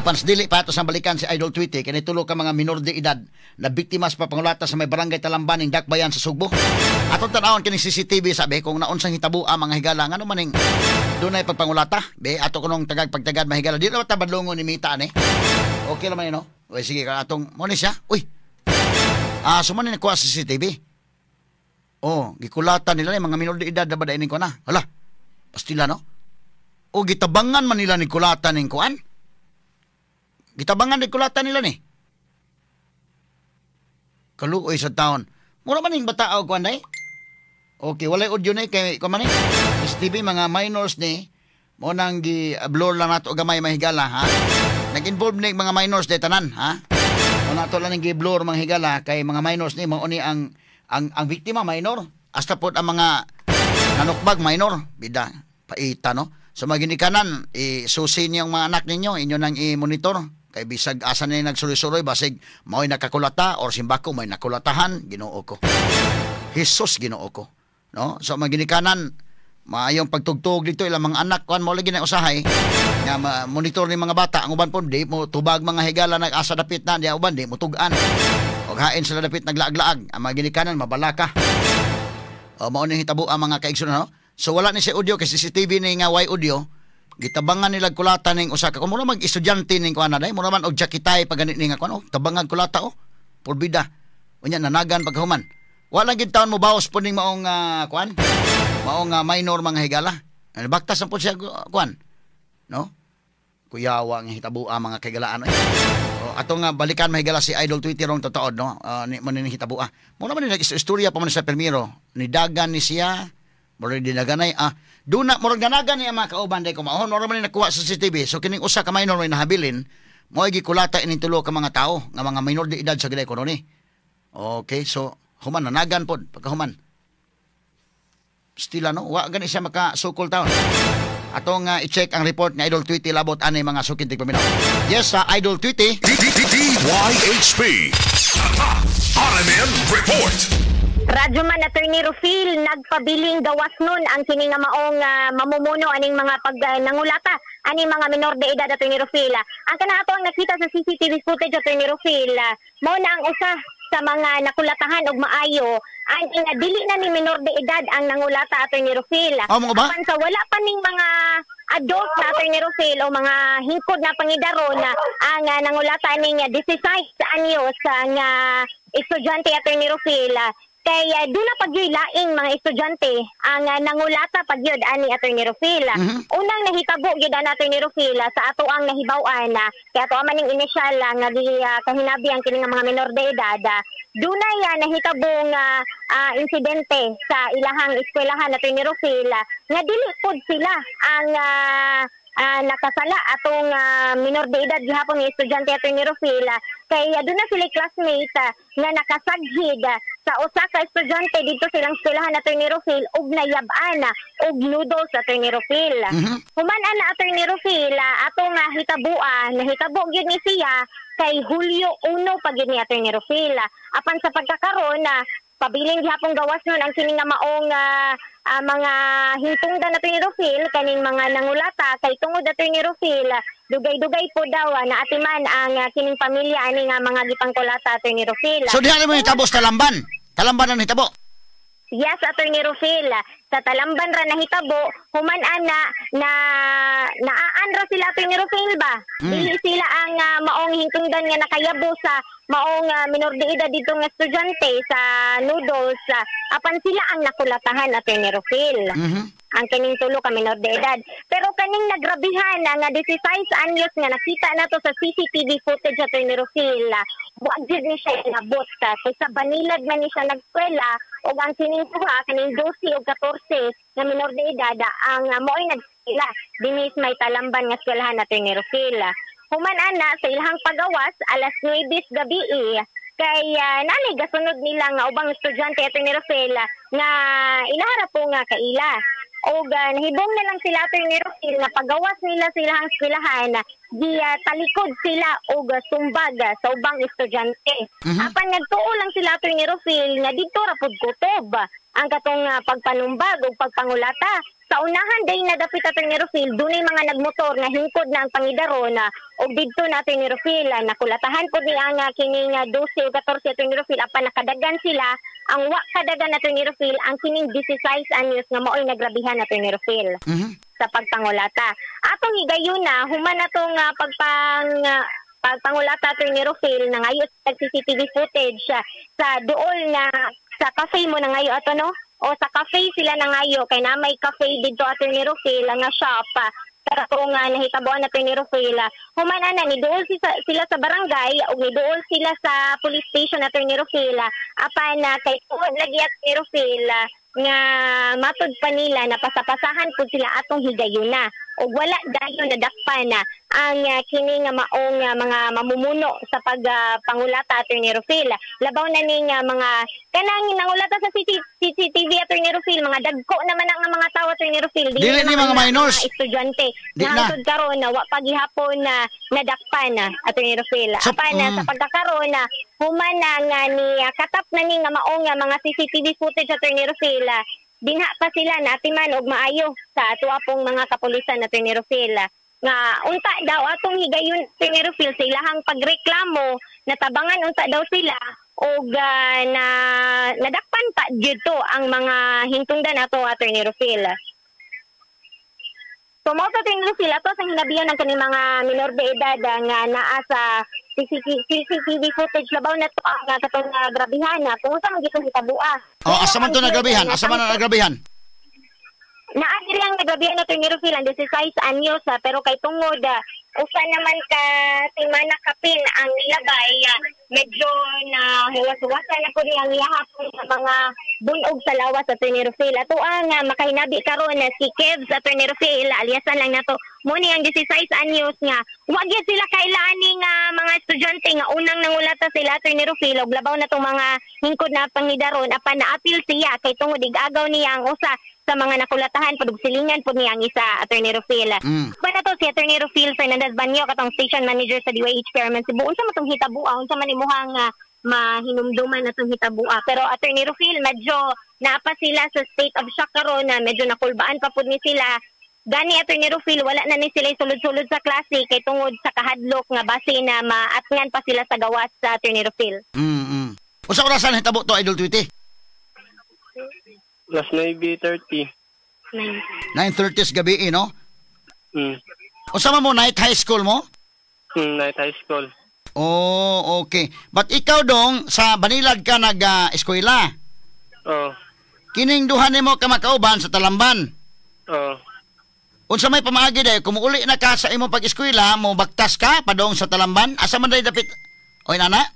Apan sa dili pa ato sa balikan si Idol Tweety, kini tulo ka mga minor de edad na biktima sa pagpangulata sa may barangay Talamban ning Dakbayan sa Sugbo. Atong tan-awon kining CCTV, sabi kung naunsang hitabo ang mga higala, ngano maning dunay pagpangulata be, ato kunong tagag pagtagad, mahigala, di na ta badlongon ni Mita ani. Okay lang man, no? Uy, sige ka atong mo ni siya. Uy. Ah, so man ni nakuha sa CCTV. Oh, gikulata nila ni mga minor de edad na ba ning ko na. Hala. Pastila, no? O gitabangan man nila ni kulata ning kuan. Gitabangan ni kulata nila ni. Kaluoy sa taon. Mura man ning bata og kuan day. Okay, walay audio ni kay kuan man ni. CCTV mga minors ni mo nang gi-blur lang nato gamay, mahigala, ha. Nag-involve ni mga minors de tanan, ha. Mo nato lang ning gi-blur, mga higala, kay mga minors ni mao ni ang biktima minor. Hasta pod ang mga nanukbag minor, bida paita, no. So mga ginikanan, isusi niyong mga anak ninyo, inyo nang i-monitor kay bisag asa ni nagsuloy-suloy, basig mao'y nakakulata or simbako may nakulatahan, Ginoo ko. Jesus, Ginoo ko. No? So mga ginikanan, maayong pagtugtog dito ilang mga anak kuan mo lagi na usahay nga monitor ni mga bata. Ang uban po di mo tubag, mga higala, nag-asa dapit na di, uban di mo tugan og hain sila dapit naglaag-laag. Ang mga ginikanan, mabalaka o mao ning hitabo ang mga kaigsoon, no? So wala ni si audio kay CCTV ni nga way audio. Gitabangan nila kulata ning usa ka, kung mura mag estudyante ning kuan na day, mura man og jakitay pag gani ni nga kuan, oh, tabangan kulata, oh, porbida. Unya nanagan pagkahuman. Wala gid taon mo bawas po ning maong kuan, maong minor, mga higala. Ano, baktas ang po siya kuan, no? Kuyawa nga hitabo ang mga kahigalaan, eh. O, ato nga balikan, mahigala, si Idol Twitter rong totoo, no? Ni mo ni hitabo ah. Mura man ni nag-istorya pa man sa permiro. Ni dagan ni siya, murag dinaganay ah. Duna murag danagan niya mga kauban day kumahon, mura man ni nakuha sa CCTV. So kining usa ka minor may nahabilin, mo gikulata ining tulo ka mga tao nga mga minor de edad sa giday kuno ni. Okay, so human nanagan pod pagkahuman. Stila, no, wa gani siya makasukol taon. Atong i-check ang report ni Idol Tweety labot ani, mga suking tigpaminaw. Yes, sa Idol Tweety. DYHP. RMN Report. Radyo man, Attorney Rufil, nagpabiling gawas nun ang kini nga maong mamumuno aning mga pag nangulata aning mga minor de edad, Attorney Rufil. Ang kanato ang nakita sa CCTV footage, Attorney Rufil, mao na ang usa sa mga nakulatahan og maayo ang nga dili na ni minor de edad ang nangulata, Attorney Rufil. Oh, mo ba? Apan sa wala pa ning mga adult na, Attorney Rufil, o mga hingkod na pangidaron na ang nangulata ning 16 anyos nga estudyante, Attorney Rufil, kay duna pag laing mga estudyante ang nangulata pagyud ani, Attorney Rufil. Unang nahitabo gyud ana, Attorney Rufil, sa ato ang nahibaw-an, kay ato man ning inisyal nga gi kahinabi ang kini nga mga minor de edad, dunay nahitabong insidente sa ilahang eskwelahan, Attorney Rufil, nga dili pud sila ang nakasala atong minor de edad gihapon nga estudyante, Attorney Rufil, kay duna sila classmate nga nakasaghid sa usa ka estudyante dito silang eskwelahan, Attorney Rufil, ug nayab-an og noodles, Attorney Rufil. Human ana, Attorney Rufil, atong hitabuan, nahitabo gyud ni siya kay Hulyo 1 pa gyud ni, Attorney Rufil. Apan sa pagkakaron na pabilin gihapon gawas nun ang kini nga maong mga hintungdan, Attorney Rufil, kaning mga nangulata, kay tungod, Attorney Rufil, dugay-dugay po daw na atiman ang kining pamilya ani nga mga gipangkulata, Attorney Rufil. So diha mo hitabo sa Talamban. Talamban ang hitabo. Yes, Attorney Rufil. Sa Talamban ra nahitabo, human ana na naaan ra sila, Attorney Rufil ba? Dili sila ang maong hintungdan nga nakayabo sa maong minor de edad dito nga estudyante sa noodles. Apan sila ang nakulatahan, Attorney Rufil. Ang kaning tulo ka minor de edad. Pero kaning nagrabihan na nga 16 anyos nga nakita nato sa CCTV footage, Attorney Rufil, wa jud ni siya inabot. Kay sa Banilad man ni siya nag-eskwela ug ang kining duha, kaning 12 ug 14 nga minor de edad, ang mo'y nag-eskwela dinis may Talamban nga eskwelahan, Attorney Rufil. Human ana sa ilahang pagawas alas 9 gabi kay nanay gasunod nila nga ubang estudyante, Attorney Rufil, nga ilahara po nga kaila. Og nahibong na lang sila, Attorney Rufil, nga pagawas nila sa ilahang eskwelahan, gi talikod sila og sumbag sa ubang estudyante. Apan nagtuo lang sila, Attorney Rufil, nga didto ra pud kutob ang katong pagpanumbag ug pagpangulata. Sa unahan day na dapit, Attorney Rufil, dunay mga nagmotor nga hingkod na ang pangidaron og didto na, Attorney Rufil, nakulatahan pod ni ang kining 12 o 14, Attorney Rufil, apan nakadagan sila. Ang wa kadagan, Attorney Rufil, ang kining 16 anyos nga maoy nagrabihan, Attorney Rufil, sa pagpangulata. Atong higayuna, human atong pagpangulata, Attorney Rufil, nangayo sa CCTV footage sa duol na sa cafe mo nangayo ato, no? O sa cafe sila nangayo kay na may cafe didto, Attorney Rufil, nga shop pero kung nahitabuan na, Attorney Rufil, human ana ni duol sila sa barangay ug ni duol sila sa police station, Attorney Rufil, apan kay tungod lagi, Attorney Rufil, nga matud pa nila na pasapasahan pud sila atong higayuna ug wala dayon nadakpan na ang kini nga maong mga mamumuno sa pagpangulata, Attorney Rufil. Labaw na ning mga kanang nangulata sa CCTV, Attorney Rufil, mga dagko naman ang mga tawo, Attorney Rufil. Dili ni mga minors. Mga estudyante. Di Na na. Hangtod karon na wa paghihapon na nadakpan na, Attorney Rufil. So, Apan sa pagkakaroon na human na nga ni katap na ni nga maong nga mga CCTV footage, Attorney Rufil, dinha pa sila natiman og maayo sa ato pong mga kapulisan, Attorney Rufil, nga unta daw atong higayon, Attorney Rufil, sa ilahang pagreklamo natabangan unta daw sila og na nadakpan pa dito ang mga hintungdan ato, Attorney Rufil. So mao to, Attorney Rufil, ato sa hinabihan ng kaning mga minor de edad nga naa sa CCTV footage. Labaw na to ang katong grabihan na kung unsa man gitong hitabua. Oh, asa man to nagrabihan? Asa man na nagrabihan? Naa diri ang nagrabihan na, Attorney Rufil, ang 16 anyos, pero kay tungod usa naman ka semana kapin ang nilabay, medyo na hiwas-hiwasan na po niya ang iyahapon sa mga bunog sa lawas, Attorney Rufil. Ato ang makahinabi karon na si Kevs, Attorney Rufil, aliasan lang nato mo ni ang 16 anyos nga wa gyud sila kailaan ni nga mga estudyante nga unang nangulata sila, Attorney Rufil, og labaw na tong mga hingkod na pangidaron, apan naapil siya kay tungod igagaw niya ang usa sa mga nakulatahan pud ug silingan pud niya ang isa, Attorney Rufil. Ba na to si Attorney Rufil Fernandez Banyo, katong station manager sa DYH Chairman Cebu. Unsa man tong hitabua? Unsa man imuhang mahinumduman na tong hitabua? Pero Attorney Rufil, medyo naa pa sila sa state of shock karon na medyo nakulbaan pa pud ni sila. Gani, Attorney Rufil, wala na ni sila sulod-sulod sa klase kay tungod sa kahadlok nga base na maatngan pa sila sa gawas sa Attorney Rufil. Unsa orasan hitabo to, Idol Tweety? Last 9:30. 9:30 sa gabi, eh, no? Mm. Unsa man mo, night high school mo? Night high school. Oh, okay. But ikaw dong sa Banilad ka nag-eskwela. Oh. Kining duha nimo ka makauban sa Talamban. Oh. Unsa may pamaagi day kung muuli na ka sa imong pag-eskwela, mo baktas ka padong sa Talamban? Asa man day dapit? Oy nana?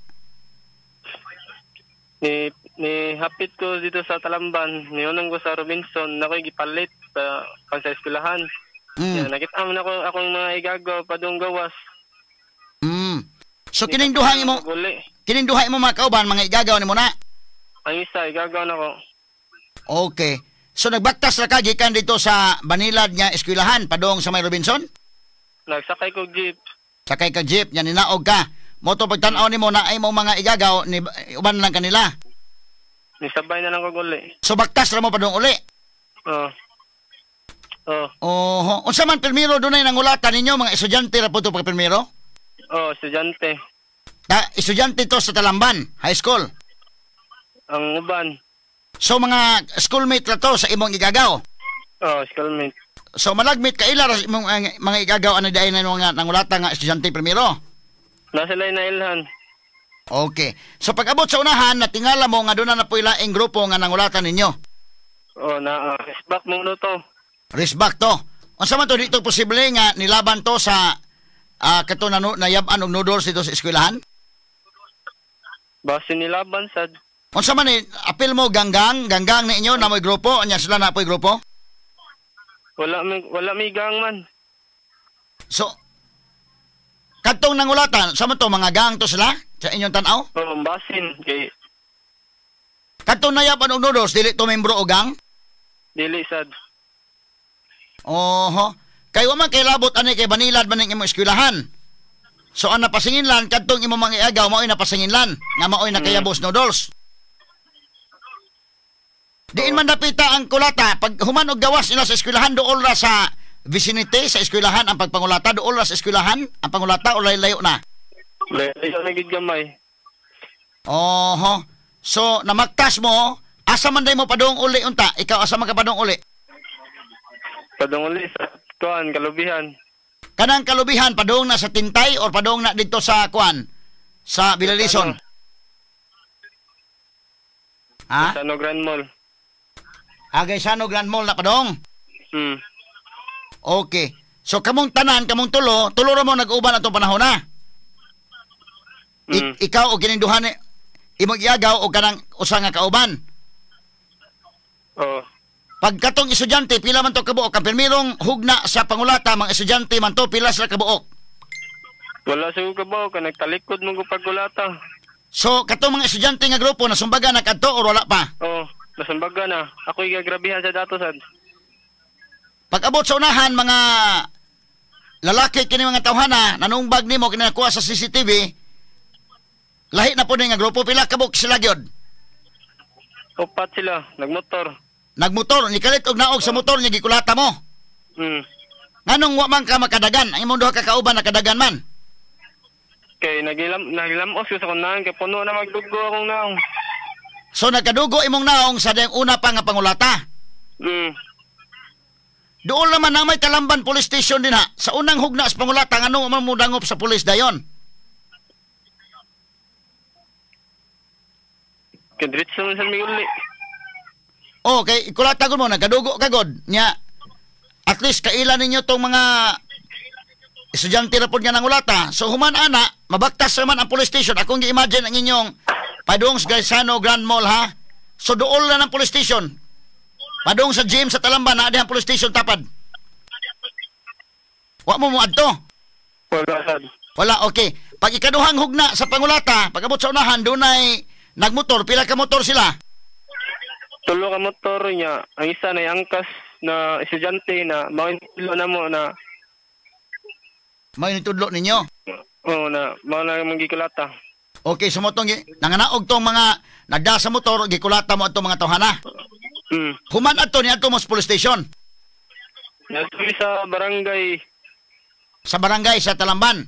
Ni ni hapit ko dito sa Talamban, niunong ko sa Robinson, nakoy gipalit sa kan sa eskwelahan. Yeah, nakita mo na ko akong mga igagaw padung gawas. So Guli. Kining duha imo mga kauban, mga igagaw nimo na. Ang isa igagaw nako. Okay. So nagbaktas ra ka gikan dito sa Banilad nga eskwelahan padong sa may Robinson? Nagsakay ko jeep. Sakay ka jeep nya ninaog ka. Mo to pagtan-aw nimo na ay mo mga igagaw ni uban lang kanila. Nisabay na lang ko guli. So baktas ra mo padong uli. Oh. Oh, Oho, unsa man pirmiro dunay nangulata ninyo, mga estudyante ra po to pag pirmiro? Oh, estudyante. Ta, estudyante to sa Talamban High School. Ang uban. So mga schoolmate ra to sa imong igagaw. Oh, schoolmate. So malagmit ka ila ra sa imong mga igagaw ano dai na mga nangulata nga estudyante primero. Nasa sila nailhan. Okay. So pag abot sa unahan, natingala mo nga doon na po ilaing grupo nga nangulata ninyo. Oh, na back mo no to. Resback to. Unsa man to, dito posible nga nilaban to sa kato na nayab-an og noodles dito sa eskwelahan? Base nilaban sad. Unsa man ni apil mo ganggang ganggang na inyo na mo'y grupo anya sila na po'y grupo? Wala may gang man. So kadtong nangulatan, sa man to, mga gang to sila sa inyong tan-aw? Oh, basin kay Kadtong nayab-an og noodles, dili to membro og gang? Dili sad. Oho. Kay wa man kay labot ani kay Banilad man ning imong eskwelahan. So ang napasinginlan kadtong imong mga iagaw mao'y napasinginlan nga mao'y nakayabos noodles. Diin man dapita ang kulata pag human og gawas nila sa eskwelahan, dool ra sa vicinity sa eskwelahan ang pagpangulata, dool ra sa eskwelahan ang pangulata o layo na? Layo na gid gamay. Oho. So namaktas mo, asa man day mo padung uli unta? Ikaw asa man ka padung uli? Padung uli sa kuan, Kalubihan. Kanang Kalubihan padung na sa Tintay or padung na dito sa kuan sa Bilalison? Ha? Sa no Grand Mall. Gaysano Grand Mall na padong? Hmm. Okay. So kamong tanan, kamong tulo, tulo ra mo nag-uban atong panahon na. Ikaw o kininduhan imong iagaw o kanang usa nga kauban. Oo. Pag katong estudyante, pila man to kabuok? Ang pirmirong hugna sa pangulata, mga estudyante man to, pila sila kabuok? Wala siguro kabuok, nagtalikod mo ko pagulata. So katong mga estudyante nga grupo nasumbaga na kadto or wala pa? Oo. Nasumbaga na. Ako'y gagrabihan sa dato sad. Pag-abot sa unahan, mga lalaki kini mga tawhana, nanumbag nimo kini nakuha sa CCTV, lahi na po ni nga grupo, pila kabuk sila gyud? Upat sila, nagmotor. Nagmotor, nikalit og naog sa motor niya gikulata mo. Nganong wa man ka makadagan, ang imong duha ka kauban nakadagan man? Kay nagilamos ko sa kunahan kay puno na magdugo akong naong. So nagkadugo imong naong sa dayang una pa nga pangulata. Dool naman na may Talamban Police Station din ha. Sa unang hugna sa pangulata, nganong man mo dangop sa pulis dayon? Kay diretso man sa miguli. Okay, ikulata gud mo, nagkadugo ka gud. Nya, at least kaila ninyo tong mga estudyante ra pod nga nangulata. So human ana, mabaktas naman ang police station. Akong gi-imagine ang inyong padung sa Gaisano Grand Mall ha. So dool na ng police station. Padung sa gym sa Talamban na ang police station tapad. Wa mo adto? Wala sad. Wala, okay. Pag ikaduhang hugna sa pangulata, pag abot sa unahan dunay nagmotor, pila ka motor sila? Tulo ka motor niya. Ang isa na angkas na estudyante na mao na mo na mao nitudlo ninyo. Oo na, mao na manggikulata. Okay, so motong nanganaog tong mga nagda sa motor, gikulata mo atong mga tawhana. Human adto ni adto mo sa police station. Niadto sa barangay. Sa barangay sa Talamban.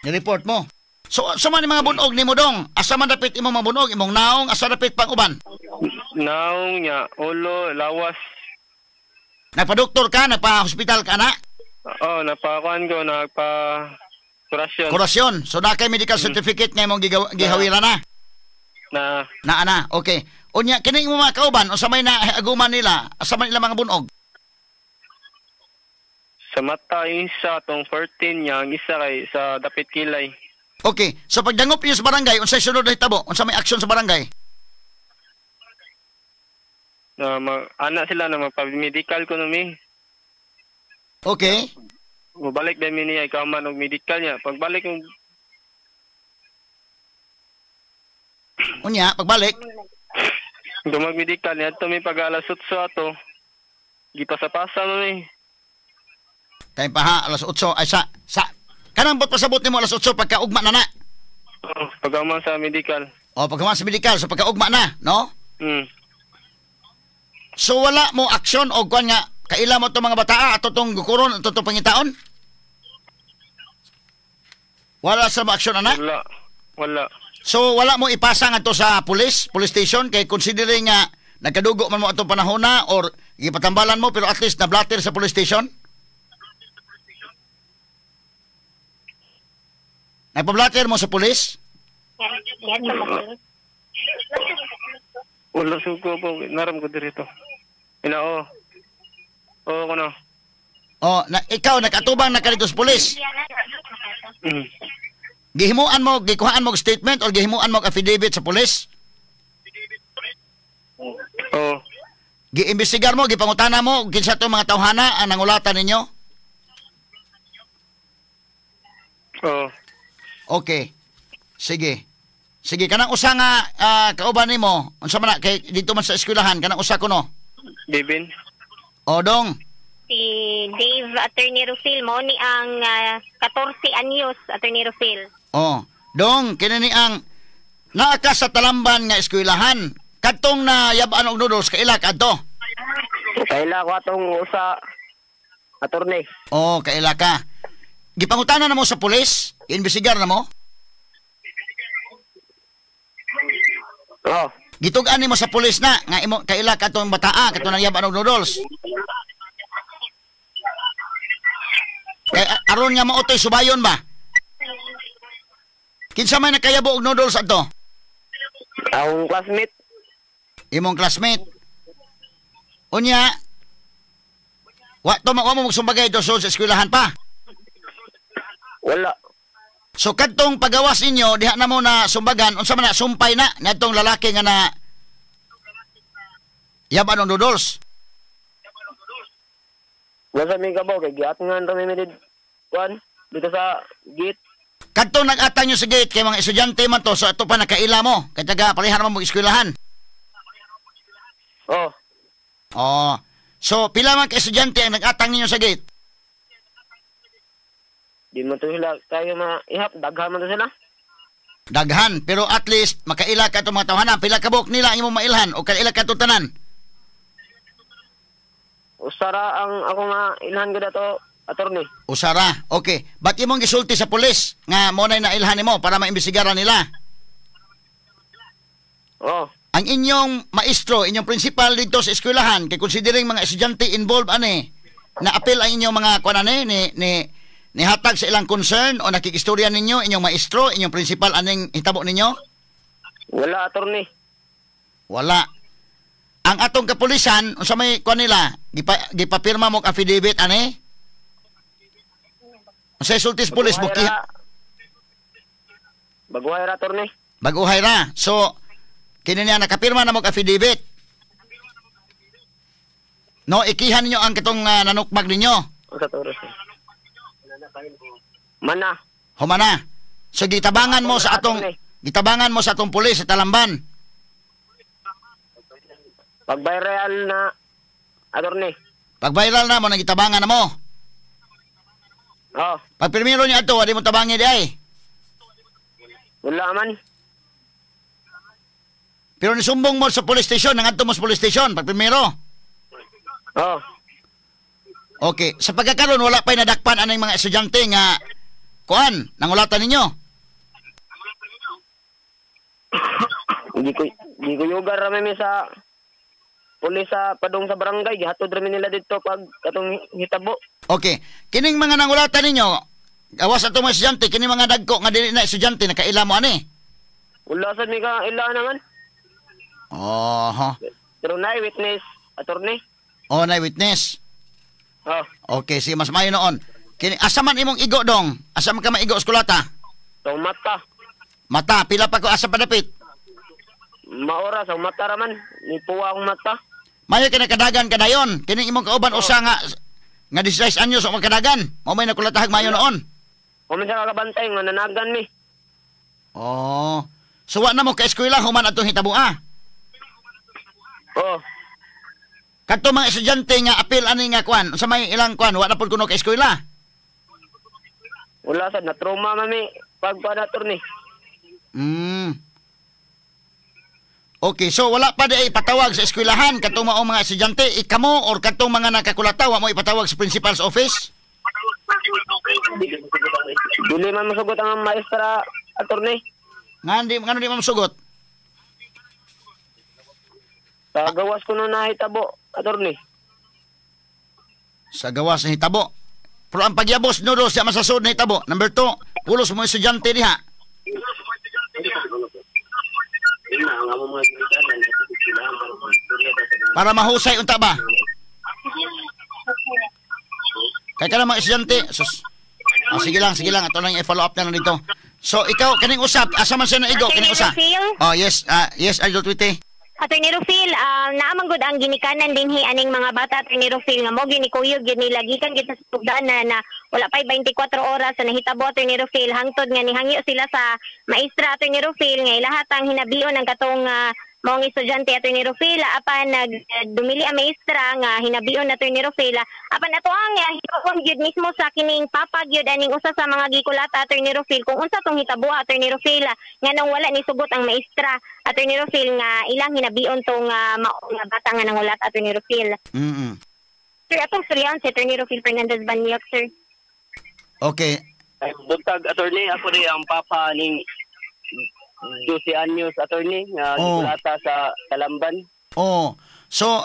Ni-report mo. So sa man mga bunog nimo dong, asa man dapit imong mga bunog, imong naong, asa dapit pang uban? Naong nya, ulo, lawas. Nagpa-doktor ka, nagpa-hospital ka na? Oo, napakuan ko, nagpa kurasyon. Kurasyon. So na kay medical certificate nga imong gihawira na. Na. Na ana, okay. Unya kini imong mga kauban unsa may naaguman nila, asa man ila mga bunog? Sa mata yung isa tong 14 niya, ang isa kay sa dapit kilay. Okay. So pagdangop niyo sa barangay, unsay sunod na hitabo? Unsa may aksyon sa barangay? Na ana sila na magpa-medical ko numi. Okay. Mubalik din niya ikaw man og medical niya. Pagbalik ng unya, pagbalik dumag medical niya ato mi pag alas 8 ato. Gipasapasa man mi. Time pa ha, alas 8 ay sa kanang bot pasabot nimo alas 8 pagkaugma na na. Oh, pagkaugma sa medical. Oh, pagkaugma sa medical, so pagkaugma na, no? So wala mo aksyon o kuan nga kaila mo itong mga bataa ato tong gukuron ato tong pangitaon? Wala sa mo aksyon ana? Wala. Wala. So wala mo ipasa ngadto sa police station kay considering nga nagkadugo man mo atong panahon na or gipatambalan mo pero at least nablatter sa police station? Nagpa-blatter mo sa police? Wala suko po, naram ko dito. Ina oo. Oo kono. Oh, na, ikaw nakatubang na ka dito sa police. Gihimuan mo, gikuhaan mo statement or gihimuan mo affidavit sa police? Oo. Giimbestigar mo, gipangutana mo kinsa tong mga tawhana ang nangulatan ninyo? Oo. Okay. Sige. Sige, kanang usa nga kauban nimo, unsa man na kay dito man sa eskwelahan kanang usa kuno? Bibin. O dong. Si Dave, Attorney Rufil, mo ni ang 14 anyos, Attorney Rufil. Oh, dong kini ni ang naa ka sa Talamban nga eskwelahan. Kadtong na yabaan og noodles kaila ka adto? Kaila ko atong usa, attorney. Oh, kaila ka. Gipangutana na mo sa pulis? Iimbestigar na mo? Oh. Gitug-an nimo sa pulis na nga imo kaila ka atong bataa katong nayab-an og noodles. Kay aron nga mao toy subayon ba? Kinsa may nakayabo og noodles adto? Akong classmate. Imong classmate. Unya, wa to mo magsumbagay do sa eskwelahan pa. Wala. So kadtong pagawas ninyo diha na mo na sumbagan, unsa man na sumpay na ngadtong lalaki nga na yab-an og noodles. Wala sa mi kabaw kay giatngan ra mi did kuan dito sa gate. Kadtong nag-atang nyo sa gate kay mga estudyante man to, so ato pa nakaila mo kay taga parehan man mo eskwelahan. Oh. Oh. So pila man ka estudyante ang nag-atang ninyo sa gate? Di man to sila tayo maihap, daghan man to sila. Daghan, pero at least makaila ka itong mga tawhana. Pila ka buok nila ang imong mailhan o kaila ka itong tanan? Usara ang ako nga ilhan ko dato, attorney. Usara, okay. Ba't imong gisulti sa pulis nga mo na'y nailhan nimo para maimbestigaran nila? Oh. Ang inyong maestro, inyong principal dito sa eskwelahan, kay considering mga estudyante involved ani, na appeal ang inyong mga kuan ani ni nihatag sa ilang concern o nakikistorya ninyo, inyong maestro, inyong principal, aning hitabo ninyo? Wala, attorney. Wala. Ang atong kapulisan, unsa may kuan nila, gipapirma mo affidavit ani? Unsa sulti sa pulis mo? Baguhay ra, attorney. Baguhay ra. So, kini niya nakapirma na mo affidavit. No, ikihan ninyo ang katong nanukmag ninyo. Unsa to? Mana. Humana. So gitabangan mo sa atong pulis sa Talamban. Pag viral na, attorney. Pag viral na mo nang gitabangan na mo. Oh. Pag pirmiro niya ato, wadi mo tabangi di ay. Wala man. Pero nisumbong mo sa police station, nangadto mo sa police station pag pirmiro. Oh. Okay, sa pagkakaroon wala pa'y nadakpan anang mga estudyante nga kuan nangulatan ninyo. Gikuyugar ra mi sa pulis sa padung sa barangay, gihatod ra mi nila didto pag katong hitabo. Okay, kining mga nangulatan ninyo, gawas atong mga estudyante, kining mga dagko nga dili na estudyante nakaila mo ani? Wala sad mi ka ila naman. Oho. Pero naay witness, attorney. Oh, naay witness. Oh. Okay, sige, mas mayo noon. Kini asa man imong igo dong? Asa man ka maigo eskulata? Sa mata. Mata, pila pa ko asa padapit? Maora sa mata ra man, nipuwa akong mata. Mayo kay nakadagan kadayon. Kini imong kauban oh. Usa nga nga 16 anyos o magkadagan. Mao may nakulatahag mayo noon. Wa man siya kakabantay nga nanagan mi. Oh. So wa na mo ka eskwela human atong hitaboa. Oh. Kadto mga estudyante nga apil ani nga kuan, unsa may ilang kuan, wa na pud kuno ka eskwela. Wala sad na trauma mami pag kuan attorney. Okay, so wala pa di ay ipatawag sa eskwelahan katong mao mga estudyante, ikamo or katong mga nakakulata wa mo ipatawag sa principal's office? Dili man masugot ang maestra, attorney. Ngano di man masugot? Sa gawas ko no nahitabo, attorney. Sa gawas na hitabo. Pero ang pagyabos noodles siya masasud na hitabo. Number 2, pulos mo estudyante diha. Para mahusay unta ba? Kay kana mga estudyante, sus. Ah, sige lang. Ato lang i-follow up na lang dito. So ikaw kaning usap, asa man siya naigo kaning usa? Oh, yes, yes, Idol Tweety. Attorney Rufil, naamang gud ang ginikanan dinhi aning mga bata, Attorney Rufil, nga mo ginikuyog gyud nila gikan gyud sa tugdanan na wala pay 24 oras sa nahitabo, Attorney Rufil, hangtod nga nihangyo sila sa maestra, Attorney Rufil, nga ilahat ang hinabion ang katong maong estudyante, Attorney Rufil, apan nagdumili ang maestra nga hinabion, Attorney Rufil. Apan ato ang hinuon gyud mismo sa kining papa gyud aning usa sa mga gikulata, Attorney Rufil, kung unsa tong hitabo, Attorney Rufil, nganong wala ni sugot ang maestra, Attorney Rufil, nga ilang hinabion tong maong bata nga nangulat, Attorney Rufil. Sir, atong storyahan si Attorney Rufil Fernandez Banyok, sir. Okay. Ay, buntag, attorney. Ako rin ang papa ning 12 anyos, attorney, nga gikulata sa Talamban. Oh. So,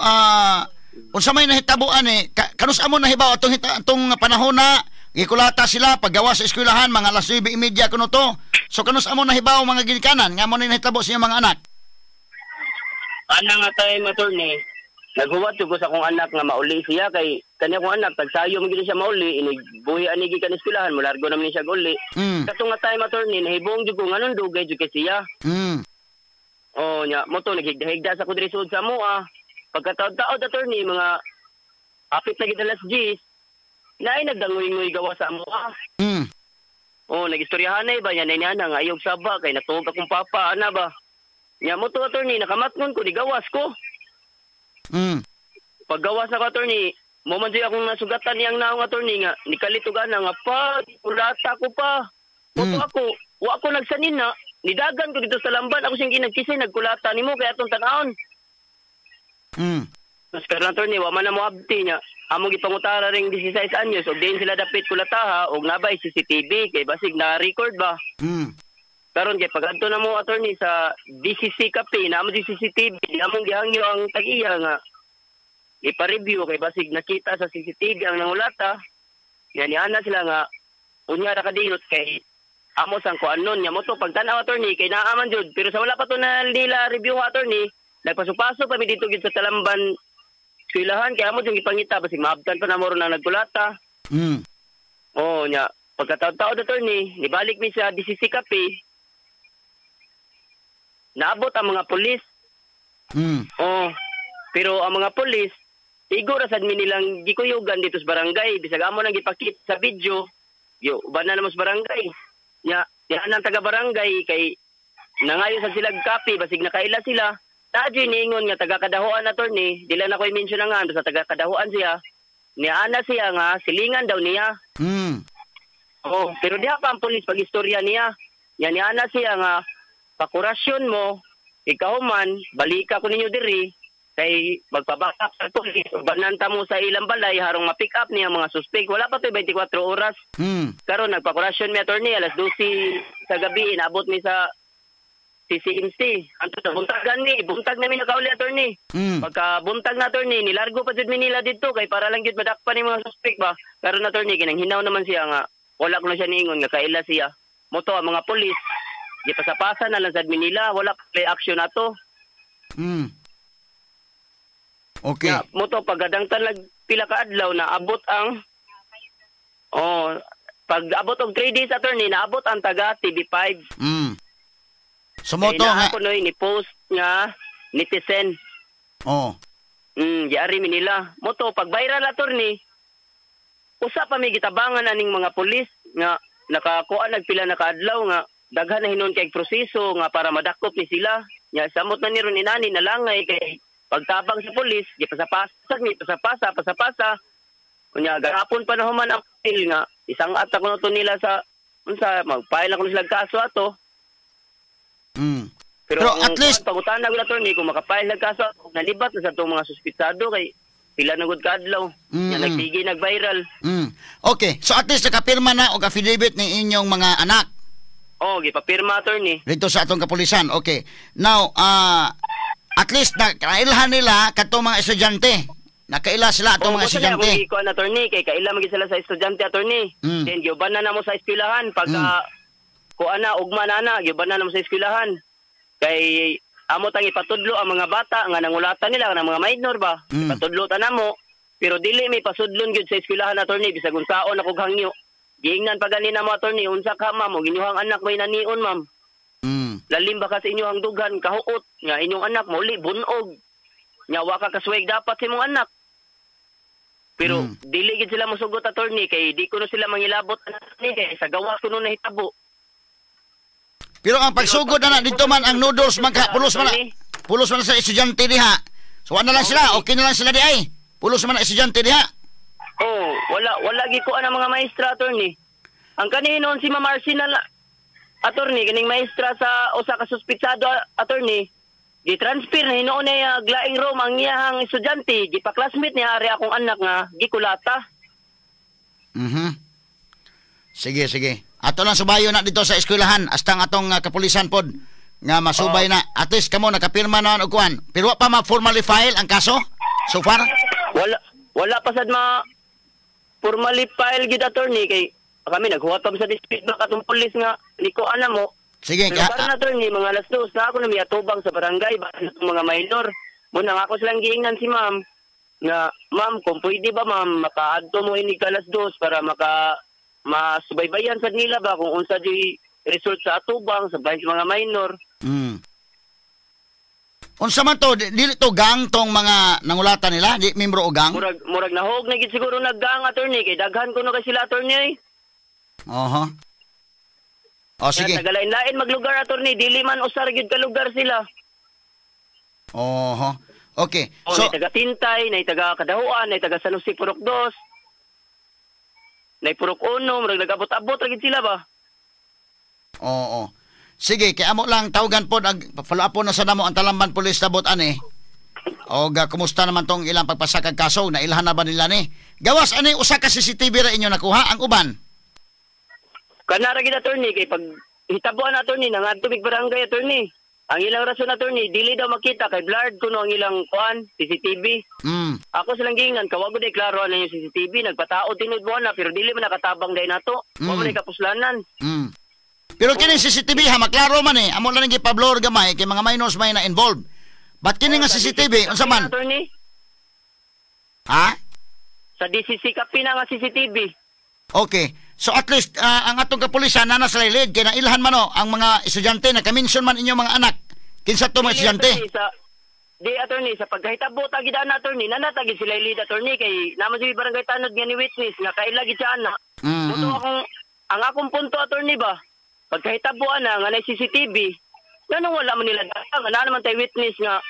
unsa may nahitabuan eh, kanus amo nahibaw atong panahon na gikulata sila paggawa sa eskwelahan mga alas 9:30 kuno to. So kanus amo nahibaw mga ginikanan nga mo ni nahitabo sa inyong mga anak? Ana nga time, attorney, naghuwat ko sa akong anak nga mauli siya kay kanya akong anak tagsayo man gid siya mauli, inig buhi ani gikan eskwelahan, mulargo naman ni siya uli. Katong nga time, attorney, nahibong jud ko nganong dugay jud kay siya. Oh, nya mo to naghigda-higda sa ko diri sud sa amoa. Pagkataod-taod, attorney, mga apit na gid alas 10, naay nagdangoy-ngoy gawa sa amoa. Oh, nagistoryahan ba niya niya nga ayog saba kay natuog akong papa ana ba. Nya mo to, attorney, nakamatngon ko digawas ko. Paggawas na ko, attorney, mo man siya akong nasugatan niyang naong, attorney, nga nikalito gana nga pa kulata ko pa. Moto ako, wa ko nagsanin na, nidagan ko dito sa lamban, ako siyang ginagkisay nagkulata nimo kay atong tan-awon. Mas karon, attorney, wa man na mo abti niya. Among gipangutara ring 16 anyos og diin sila dapit kulataha og nabay CCTV kay basig na record ba. Karon kay pag-adto na mo, attorney, sa DCC Cafe na amo CCTV, among gihangyo ang tag-iya nga ipa-review kay basig nakita sa CCTV ang nangulata. Yan niana sila nga unya ra kadinot kay amo sang kuanon nya mo to pagtan-aw, attorney, kay naa man jud, pero sa wala pa to na nila review, attorney, nagpaso-paso pa mi dito gid sa Talamban eskwelahan kay amo jud gipangita basig maabtan pa na mo ron ang nagkulata. Oh nya pagkataon-taon, attorney, nibalik mi sa DCC Cafe. Naabot ang mga pulis. Oh, pero ang mga pulis igo ra sad mi nilang gikuyugan dito sa barangay bisag amo nang gipakit sa video. Yo, uban na namo sa barangay. Nya, diha nang taga barangay kay nangayo sad sila kape basig nakaila sila. Naa niingon nga taga Kadahuan, attorney, dila na ko i-mention na nga sa taga Kadahuan siya. Niana siya nga silingan daw niya. Oh, pero diha pa ang pulis pag istorya niya. Nya niana siya nga pakurasyon mo, ikaw man, balika ko ninyo diri, kay magpabakap sa pulis, bananta mo sa ilang balay, harong ma-pick up niya mga suspect. Wala pa to 24 oras. Karon nagpakurasyon mi, attorney, alas 12 sa gabi, inabot mi sa CCMC. Anto buntagan mi, buntag na mi nakauli, attorney. Pagka buntag na, attorney, nilargo pa jud mi nila didto kay para lang jud madakpan ni mga suspect ba. Karon, attorney, kinanghinaw naman siya nga wala ko na siya niingon nga kaila siya. Moto ang mga pulis gipasapasa na lang sad mi nila, wala play action ato. Okay. Ya, moto paggadangtan lag pila ka adlaw na abot ang pag abot og 3 days, attorney, naabot ang taga TV5. So moto nga ako noy ni post nga netizen. Oh. Giari mi nila. Moto pag viral, attorney, usa pa mi gitabangan aning mga pulis nga nakakuha nagpila na kaadlaw nga daghan na hinon kay proseso nga para madakop ni sila. Nya samot na ni ron inani nalangay kay pagtabang sa pulis, gipasapasa ni pasapasa pasapasa. Unya gahapon pa na human ang appeal nga isang atak ko to nila sa unsa magfile ako sila kaso ato. Pero at least pangutana gud, attorney, kung makapile nag kaso nalibat na sa atong mga suspitsado kay pila na gud kaadlaw. Nya nagtigi nag-viral. Okay, so at least nakapirma na og affidavit ni inyong mga anak. Oh, gipapirma, attorney. Dito sa atong kapulisan. Okay. Now, at least nakailhan nila katong mga estudyante. Nakaila sila atong mga estudyante. Oh, ikuan, attorney, kay kaila man sila sa estudyante, attorney. Then giuban na namo sa eskwelahan pagka kuan na ugma na na, giuban na namo sa eskwelahan. Kay amo tang ipatudlo ang mga bata nga nangulatan nila nga mga minor ba. Ipatudlo ta namo, pero dili may pasudlon gyud sa eskwelahan, attorney, bisag unsaon ako hangyo. Giingnan pa gani namo, attorney, unsa ka ma'am, og inyong anak may nanion, ma'am. Lalim ba ka sa inyong dughan kahuot nga inyong anak mauli bunog. Nya wa ka kasweg dapat sa imong anak. Pero dili gid sila mosugot, attorney, kay di kuno sila mangilabot ni kay sa gawas kuno nahitabo. Pero ang pagsugod na dito man ang noodles man ka pulos man. Pulos man sa estudyante diha. So wala na lang sila, okay na lang sila di ay. Pulos man na estudyante diha. Oh, wala gikuan ang mga maestra, attorney. Ang kaninon si Ma'am Arsenal, attorney, kaning maestra sa usa ka suspitsado, attorney, gi-transfer na hinuon niya glaing room ang iyahang estudyante, gipa-classmate niya ari akong anak nga gikulata. Mhm. Sige, sige. Ato lang subayo na dito sa eskwelahan hasta ang atong kapulisan pod nga masubay na. At least kamo nakapirma na og kuan. Pero wa pa ma-formally file ang kaso so far? Wala pa sad ma formally file gid, attorney, kay kami naghuwat pa sa dispute ba katong pulis nga niko ana mo. Sige, pero karon, attorney, mga alas 2 na ako na miyatubang sa barangay ba itong mga minor. Muna nga ako silang giingnan si ma'am nga, ma'am, kung pwede ba ma'am makaadto mo ini 2:00 para maka masubaybayan sa nila ba kung unsa di result sa atubang sa bahin sa mga minor. Mm. Unsa man to, dili to gang tong mga nangulata nila, di membro o gang? Murag nahog na gid siguro naggang, attorney, kay daghan kuno kay sila, attorney. Oho. O sige. Kaya tagalain-lain maglugar, attorney, dili man usar gyud ka lugar sila. Oho. Okay. O, so nay taga Tintay, nay taga Kadahuan, nay taga San Jose Purok 2. Nay Purok 1, murag nagabot-abot ra gid sila ba? Oo. Sige, kay amo lang tawagan pod ang follow up po na sa namo ang Talamban Police Tabot ani. Og kumusta naman tong ilang pagpasakag kaso, nailhan na ba nila ni? Gawas ani usa ka CCTV ra inyo nakuha ang uban. Kanara gid, attorney, kay pag hitabuan, attorney, nangadto mig barangay, attorney. Ang ilang rason, attorney, dili daw makita kay blurred kuno ang ilang kuan CCTV. Ako silang giingnan, kawago day klaro ana yung CCTV, nagpatao tinud mo na pero dili man nakatabang day nato. Wa man kapuslanan. Pero kini CCTV ha, maklaro man eh. Amo lang gipa-blur gamay kay mga minors may na involved. But kini nga CCTV unsa man? Attorney? Ha? Sa DCC kapina nga CCTV. Okay. So at least ang atong kapulisan na nasa lead kay nailhan man o ang mga estudyante na kaminson man inyong mga anak. Kinsa to mga estudyante? Di, attorney, sa pagkahitabo ta gid ana, attorney, nanatagi sila lead, attorney, kay naman si barangay tanod nga ni witness nga kaila gid siya ana. Muto akong ang akong punto, attorney ba? Pagkahitabo ana nga nay CCTV, nganong wala man nila datang, ana naman tay witness nga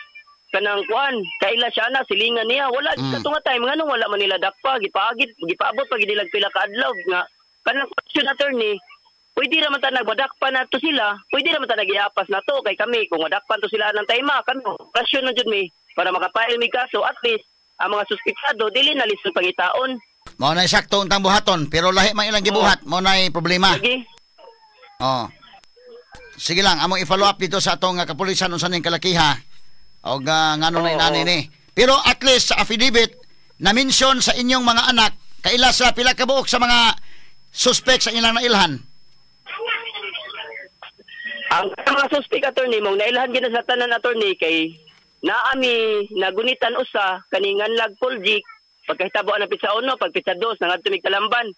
kanang kuan, kaila siya ana, silingan niya, wala kato nga time nganong wala man nila dakpa, gipaagit, gipaabot pa gid nila pila ka adlaw nga kanang question, attorney, pwede ra man ta nagmadakpa na to sila, pwede ra man ta nagiapas na to kay kami kung madakpan to sila ng time, kami question na jud mi para makapail mi kaso, at least ang mga suspitsado dili na lisod pangitaon. Mao na sakto untang buhaton, pero lahi man ilang gibuhat, mao nay problema. Sige. Oh. Sige lang, among i-follow up dito sa atong kapulisan unsa ning kalakiha og ngano na inani ni. Pero at least sa affidavit na mention sa inyong mga anak, kaila sa pila ka buok sa mga suspect sa ilang nailhan. Ang mga suspect, attorney, mong nailhan gid sa tanan, attorney, kay naami nagunitan usa kaningan lag Poljik pagkahitabo ang pizza 1, pag pizza 2 nangadto mig Talamban.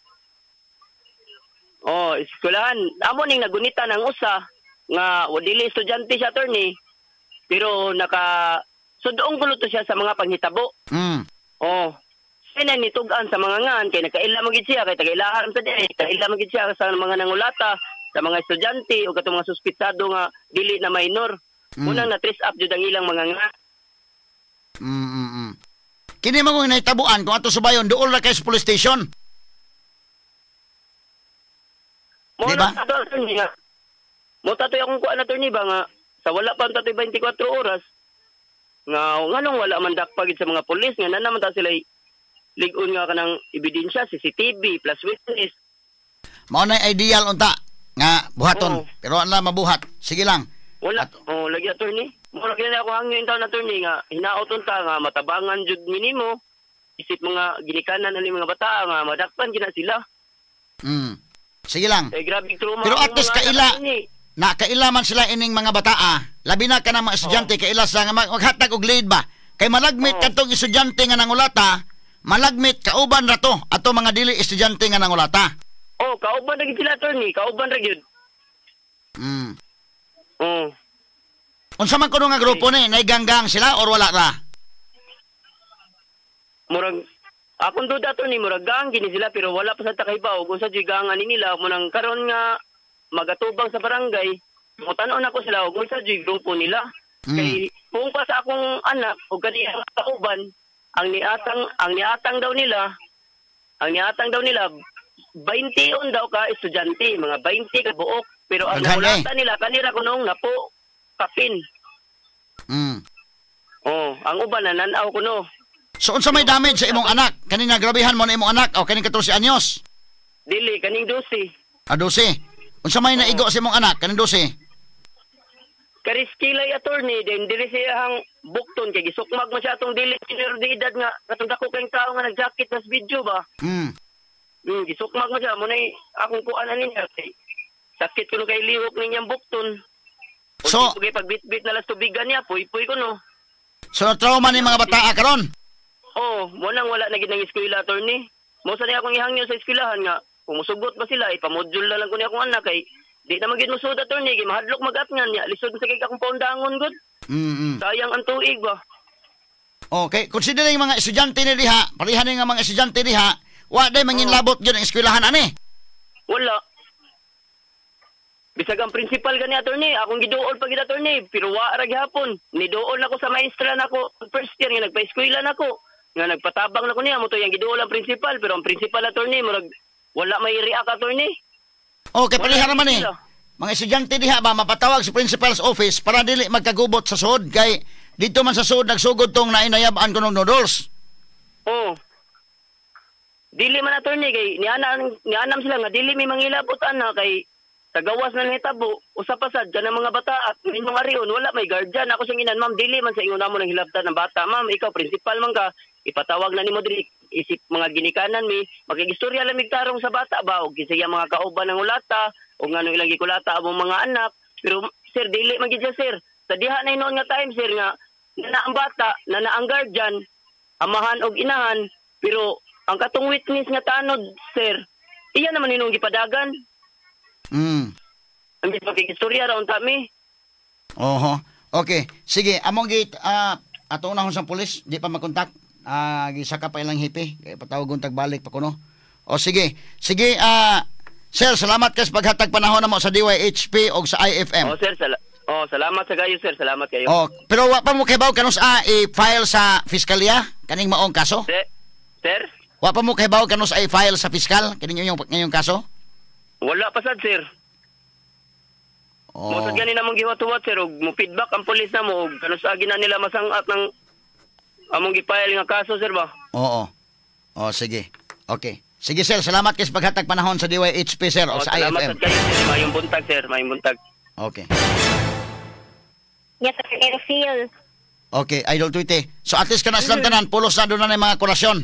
Oh, eskwelahan. Amo ning nagunitan ang usa nga dili estudyante siya, attorney, pero naka sudong kulo to siya sa mga panghitabo. Oh. Sina nitug-an sa mga ngan kay nakaila man gid siya kay tagailahan sa di, kaila man gid siya sa mga nangulata, sa mga estudyante o katong mga suspitsado nga dili na minor. Unang na trace up jud ang ilang mga nga. Kini man kung nahitabuan kung ato subayon duol ra kay sa police station. Mo Diba? na ato, attorney, nga. Mo tatoy akong kuan, attorney ba nga sa wala pa ang tatoy 24 oras nga nganong wala man dakpagid sa mga pulis nga na naman ta sila lig-on nga kanang ebidensya CCTV plus witness. Mao na ideal unta nga buhaton. Oo. Pero anla mabuhat. Sige lang. Wala. Oh, lagi, attorney. Mo lagi na ako hangyo taon, attorney, nga hinaot unta nga matabangan jud minimo isip mga ginikanan ani mga bata nga madakpan gina sila. Sige lang. Eh, grabe trauma. Pero at least kaila attorney. Na kaila man sila ining mga bataa. Labi na ka ng mga estudyante, kaila sila nga maghatag og lead ba. Kay malagmit kadtong estudyante nga nangulata, malagmit kauban ra to ato mga dili estudyante nga nangulata. Oh, kauban ra gid sila, attorney, kauban ra gyud. Oh. Unsa man kuno nga grupo ni, naiganggang sila or wala ra? Murag akong duda, attorney, murag gang gini sila pero wala pa sa takaibaw kung sa gang ani nila mo nang karon nga magatubang sa barangay. Mutan-on ako sila og unsa jud grupo nila. Kay kung pa sa akong anak o kaniyang kauban, ang niatang daw nila, 21 daw ka estudyante, mga 20 ka buok, pero ang Daghan, nangulata nila kanira kunong napo kapin. Oh, ang uban na nan-aw kuno. So unsa may damage sa imong anak? Kaning nagrabihan mo na imong anak o kaning 14 anyos? Dili, kaning 12. Ah, 12. Unsa may naigo sa imong anak kaning 12? Kariskilay, attorney, then dili siya ang bukton kay gisukmag man siya atong dili senior de edad nga katong dako kayong tao nga nag-jacket nas video ba. Gisukmag man siya mo nay akong kuan ani niya kay sakit kuno kay lihok ninyang bukton. So- So, kay pagbitbit na las tubigan niya, puy-puy kuno. So na-trauma ni mga bataa karon. Oh, mo nang wala na gid nang eskwela, attorney. Mo sa niya akong ihangyo sa eskwelahan nga kung musugot ba sila, ipamodule na lang ko niya akong anak kay di na man gid musud, attorney, kay mahadlok mag-atngan niya. Lisod sa kay akong paundangon gud. Sayang ang tuig ba. Okay, considering mga estudyante ni diha, pareha ni nga mga estudyante diha, wa day manginlabot gyud ang eskwelahan ani. Wala. Bisag ang principal gani, attorney, akong giduol pa gid, attorney, pero wa ra gihapon. Niduol nako sa maestra nako first year nga nagpa-eskwela nako. Nga nagpatabang nako niya mo to yang giduol ang principal, pero ang principal, attorney, murag wala may react, attorney. Okay, pareha Wala naman eh. sila. Mga estudyante diha ba mapatawag sa principal's office para dili magkagubot sa sud kay dito man sa sud nagsugod tong nainayab-an kunong noodles. Oh. Dili man, attorney, kay niana nianam sila nga dili may mangilabot ana kay sa gawas na nahitabo usa pa sad kanang mga bata at inyong arion wala may guardian. Ako siyang inan, "Ma'am, dili man sa ingon namo nang hilabtan ng bata, ma'am. Ikaw principal man ka, ipatawag na nimo diri isip mga ginikanan mi, makigistorya lang mig tarong sa bata ba og kinsa iyang mga kauban ng ulata o ngano ilang gikulata among mga anak." Pero sir, dili man gid siya, sir. Sa diha na hinuon nga time, sir, nga na ang bata na ang guardian, amahan og inahan, pero ang katong witness nga tanod, sir, iya naman inong gipadagan. Ang makikistorya ra unta mi. Oho. Okay. Sige, among git ato unahon sa pulis, di pa makontak. Gisaka pa ilang hipi. Kaya patawag tag balik pa kuno. O sige. Sige, sir, salamat kay sa paghatag panahon namo sa DYHP og sa IFM. Oh sir, oh, salamat sa kayo, sir, salamat kayo. Oh, pero wa pa mo kahibaw kanus i-file sa fiskalya kaning maong kaso? Sir, sir, Wa pa mo kahibaw kanus i-file sa fiskal kining inyong ngayong kaso? Wala pa sad, sir. Oh. Mo sad gani namong giwat-huwat, sir, og mo feedback ang pulis na mo og kanus agi na nila masangat ng among gi-file nga kaso, sir ba. Oo. Oh, sige. Okay. Sige sir, salamat kay sa paghatag panahon sa DYHP, sir, o Oh, sa salamat IFM. sad kayo, sir, mayong buntag, sir, mayong buntag. Okay. Yes, Attorney Rufil. Okay, Idol Tweety. So at least kana silang tanan, pulos na doon na yung mga kurasyon.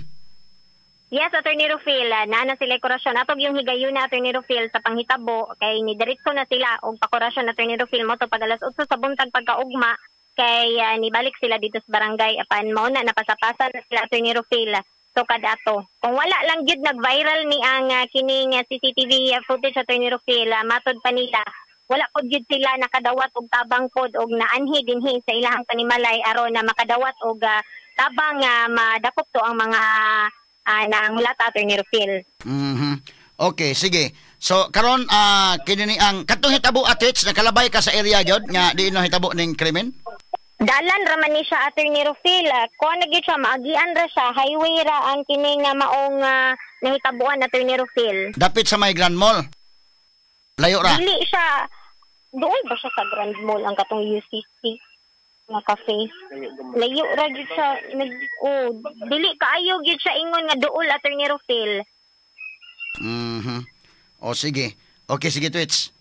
Yes, Attorney Rufil, naa na sila kurasyon. Atog yung higayon na, Attorney Rufil, sa panghitabo kay ni diretso na sila og pakurasyon, Attorney Rufil, mo to pag alas 8 sa buntag pagkaugma kay nibalik sila dito sa barangay apan mao na napasapasa na sila, Attorney Rufil, sukad ato. Kung wala lang gyud nag-viral ni ang kining CCTV footage, Attorney Rufil, matod pa nila wala pod gyud sila nakadawat og tabang pod og naanhi dinhi sa ilahang panimalay aron na makadawat og tabang nga madakop to ang mga nangulata, Attorney Rufil. Okay, sige. So karon kini ni ang katong hitabo atits nakalabay ka sa area gyud nga diin no hitabo ning krimen? Dalan ra man ni siya, Attorney Rufil. Kuan na gyud siya, maagian ra siya, highway ra ang kining maong nahitabuan, Attorney Rufil. Dapit sa may Grand Mall. Layo ra. Dili siya dool ba siya sa Grand Mall ang katong UCC nga cafe? Layo ra gyud siya nag oh, dili kaayo gyud siya ingon nga duol, Attorney Rufil. O sige. Okay, sige, Twits.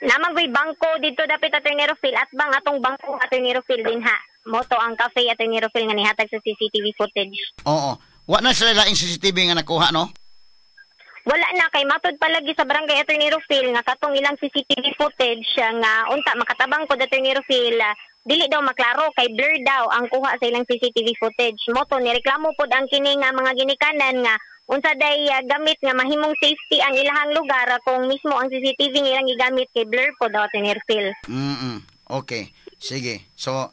Namang ko'y bangko dito dapit, Attorney Rufil, at bang atong bangko, Attorney Rufil, din ha. Moto ang cafe, Attorney Rufil, nga nihatag sa CCTV footage. Oo. Wa na sila laing CCTV nga nakuha, no? Wala na kay matod palagi sa barangay, Attorney Rufil, nga katong ilang CCTV footage nga unta makatabang ko, Attorney Rufil, dili daw maklaro kay blur daw ang kuha sa ilang CCTV footage. Moto ni reklamo pod ang kini nga mga ginikanan nga unsa day gamit nga mahimong safety ang ilahang lugar kung mismo ang CCTV nga ilang gigamit kay blur pod daw, Attorney Rufil. Okay. Sige. So,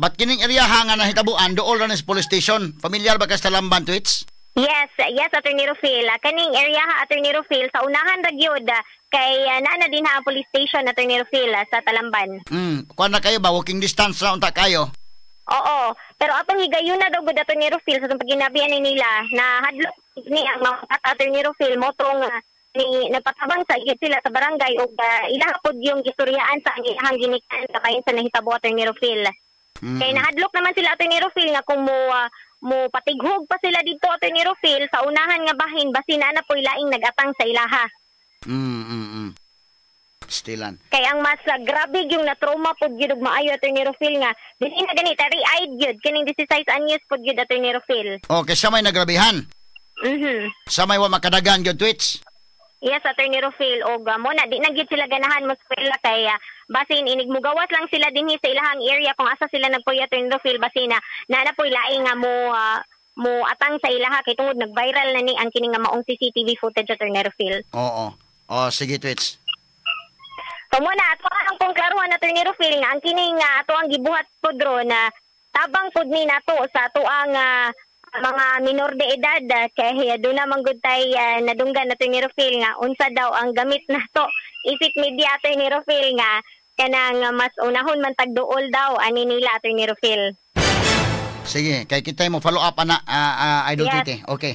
but kining area ha nga nahitabuan dool ra ni sa police station. Familiar ba ka sa Talamban, Twits? Yes, Attorney Rufil. Kaning area ha, Attorney Rufil, sa unahan ra gyud Kay naa na din ha ang police station, Attorney Rufil, sa Talamban. Kuan na kayo ba, walking distance na unta kayo? Oo, pero atong higayon na daw gud, Attorney Rufil, sa atong paginabihan ni nila na hadlok ni ang mga bata, Attorney Rufil, motong ni nagpatabang sa gyud sila sa barangay ug ila pod yung gistoryaan sa ang ilahang ginikan kabahin sa nahitabo, Attorney Rufil. Kay nahadlok naman sila, Attorney Rufil, nga kung mo patighog pa sila dito, Attorney Rufil, sa unahan nga bahin, basin na na po'y laing nagatang sa ilaha. Stilan. Kay ang mas grabe yung na-trauma pod gyud og maayo, Attorney Rufil, nga dili na gani teary-eyed gyud kining 16 anyos pod gyud, Attorney Rufil. Okay, sa may nagrabihan. Sa may wa makadagan gyud, Twits. Yes, Attorney Rufil, og mo na di na gyud sila ganahan mo eskwela kay basin inig mugawas lang sila dinhi sa ilahang area kung asa sila nagpuyo, Attorney Rufil, basin na na po'y laing nga mo atang sa ilaha kay tungod nag-viral na ni ang kini nga maong CCTV footage, Attorney Rufil. Oo. Oh, sige, Twits. So muna ato ang pong klaruhan, Attorney Rufil, nga ang kini nga ato ang gibuhat pod ron na tabang pod ni nato sa ato ang mga minor de edad, kay doon naman gud tay nadunggan, Attorney Rufil, nga unsa daw ang gamit nato isip media, Attorney Rufil, nga kanang mas unahon man tagduol daw ani nila, Attorney Rufil. Sige, kay kita mo follow up ana, Idol Yes. Tweety. Okay.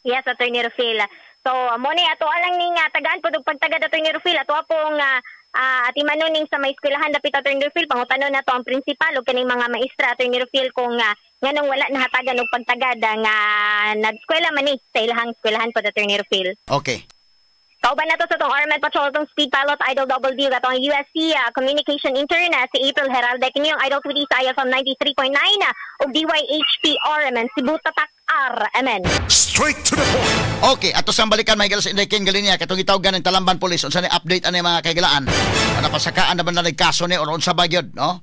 Yes, Attorney Rufil. So, mo ni ato alang ning tagaan pod og pagtagad, Attorney Rufil, ato pong atimanon ning sa may eskwelahan dapit, Attorney Rufil, pangutanon nato ang principal ug kaning mga maestra, Attorney Rufil, kung nganong wala nahatagan og pagtagad nga nag-eskwela man ni sa ilahang eskwelahan pod, Attorney Rufil. Okay. Kauban nato sa tong RMN Patrol, tong Speed Pilot Idol Double D, atong USC Communication Intern si April Heralde. Kini ang Idol 2D sa IFM 93.9 ug DYHP RMN Cebu Tatak RMN. Straight to the point. Okay, ato sang balikan may sa Inday Ken Galinia katong gitawgan ng Talamban Police, unsa ni update ani mga kaigalaan? Ana pasakaan na ba na kaso ni or unsa ba gyud, no?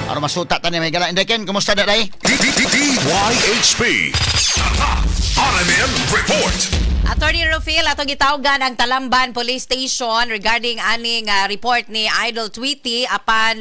Aron masuta ta ni may gala. Inday Ken, kumusta na day? DYHP. RMN Report. Attorney Rufil, atong gitawgan ang Talamban Police Station regarding aning report ni Idol Tweety apan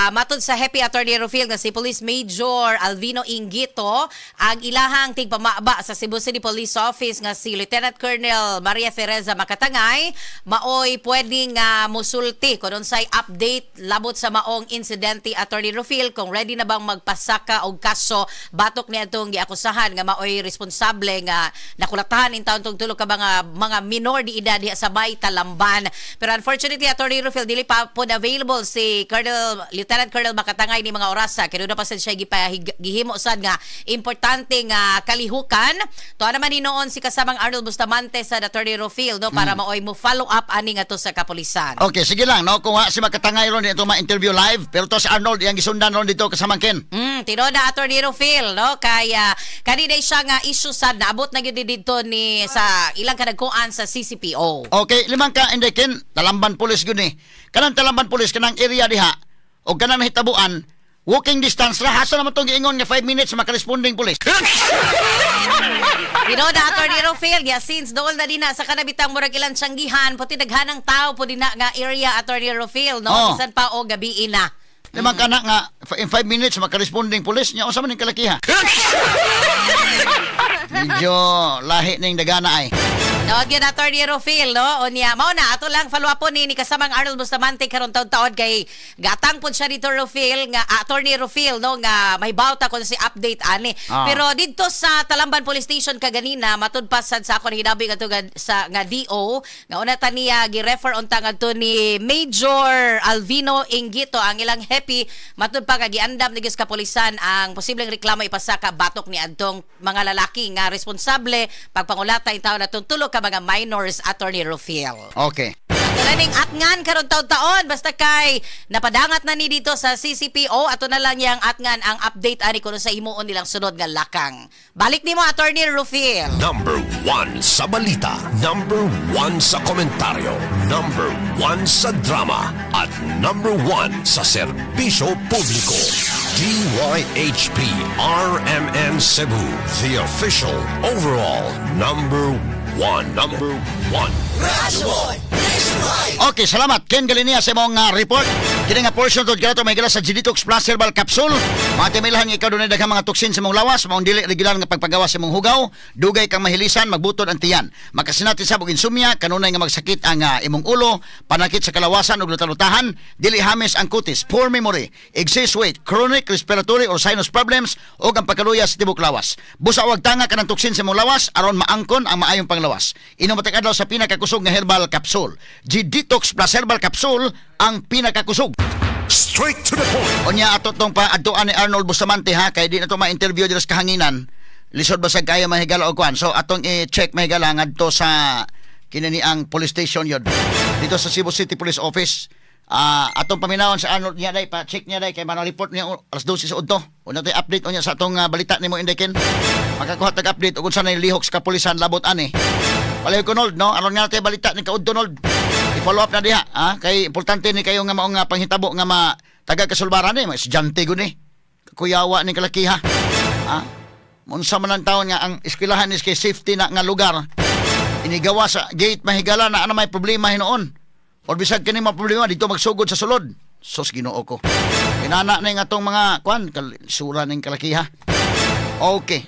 matud sa Happy, Attorney Rufil, nga si Police Major Alvino Ingito ang ilahang tigpamaba sa Cebu City Police Office nga si Lieutenant Colonel Maria Teresa Makatangay maoy pwedeng musulti kung unsay update labot sa maong insidente, Attorney Rufil, kung ready na bang magpasaka og kaso batok ni atong giakusahan nga maoy responsable nga nakulatahan in taon tong tulo ka mga minor di edad diha sa Bay Talamban. Pero unfortunately, Attorney Rufil, dili pa pod available si Colonel Lieutenant Colonel Makatangay ni mga orasa kay na pa sad siya gihimo sad nga importante nga kalihukan. Tuwa naman hinuon si kasamang Arnold Bustamante sa Attorney Rufil, no, para maoy mo follow up ani nga to sa kapulisan. Okay, sige lang, no? Kung si Makatangay ron dito ma-interview live, pero to si Arnold iyang gisundan ron dito kasamang Ken. Tinuod na, Attorney Rufil, no, kay kanina siya nga issue sad naabot na gyud didto ni sa ilang kadagkuan sa CCPO. Okay, limang ka Inday Ken, Talamban Police gyud ni. Kanang Talamban Police, kanang area diha o kanang nahitabuan, walking distance ra, hasa naman tong giingon nga 5 minutes maka-responding police? Tinuod na, Attorney Rufil, ya since dool na din na sa kanabitang murag ilang tiyanggihan, puti daghanang tao po din na nga area, Attorney Rufil, no, bisan pa o gabi na. Limang ka na nga in 5 minutes maka-responding police nya, unsa man ning kalakiha? Medyo lahi ning dagana ay. No, gyud, Attorney Rufil, no? Unya, mao na ato lang follow up po ni kasamang Arnold Bustamante karon taon-taon kay gatang pod siya dito, Rufil, nga Attorney Rufil, no, nga may bawta kon si update ani. Pero didto sa Talamban Police Station kaganina, matud pa sad sa akon hinabi ngadto sa nga DO nga una ta niya gi-refer unta ngadto ni Major Alvino Ingito ang ilang happy, matud pa nga giandam ni kapulisan ang posibleng reklamo ipasaka batok ni adtong mga lalaki nga responsable pagpangulata in taon natong tulo ka mga minors, Attorney Rufil. Okay. Ato atngan karon taon-taon basta kay napadangat na ni dito sa CCPO, ato na lang yang atngan ang update ani kuno sa himuon nilang sunod nga lakang. Balik nimo, Attorney Rufil. Number 1 sa balita, number 1 sa komentaryo, number 1 sa drama, at number 1 sa serbisyo publiko. DYHP RMN Cebu, the official overall number 1. Number 1. Okay, salamat. Ken Galinia sa imong report. Kini nga portion to kanato may sa Genetox Plus Herbal Capsule. Mga timilahan nga ikaw dunay daghang mga toksin sa imong lawas, maong dili regular nga pagpagawas sa imong hugaw, dugay kang mahilisan, magbutod ang tiyan. Makasinati sa og insomnia, kanunay nga magsakit ang imong ulo, panakit sa kalawasan ug lutalutahan, dili hames ang kutis, poor memory, excess weight, chronic respiratory or sinus problems ug ang pagkaluya sa tibok lawas. Busa wag tanga kanang toksin sa imong lawas aron maangkon ang maayong panglawas. Inom matag adlaw sa pinakakusog nga herbal capsule. G-Detox Plus Herbal Capsule ang pinakakusog. Straight to the point. Unya ato tong pa adtuan ni Arnold Bustamante ha, kay di na to ma-interview diri sa kahanginan. Lisod basag kaya, mahigala, og kwan. So atong i-check, mahigala, ngadto sa kini ni ang police station yod. Dito sa Cebu City Police Office. Atong paminawon sa Arnold niya day, pa check niya day kay mana-report niya alas 12 sa udto. Unya tay update unya sa atong balita nimo, Indekin. Makakuha tag update ug unsa na lihok sa kapulisan labot ani. Palihog ko, Nold, no? Aron nga tayo balita ni kaudto, Nold. I-follow up na diha, ha? Kay importante ni kayo nga maong nga panghitabo nga ma taga kasulbaran ni, mga estudyante gud ni. Kuyawa ni kalakiha. Ha? Unsa man ang taon nga ang eskwelahan is kay safety na nga lugar. Inigawa sa gate, mahigala, na ano may problema hinuon. Or bisag kini mga problema dito magsugod sa sulod. Sos, Ginoo ko. Inana na yung atong mga kwan, sura ning kalakiha. Okay.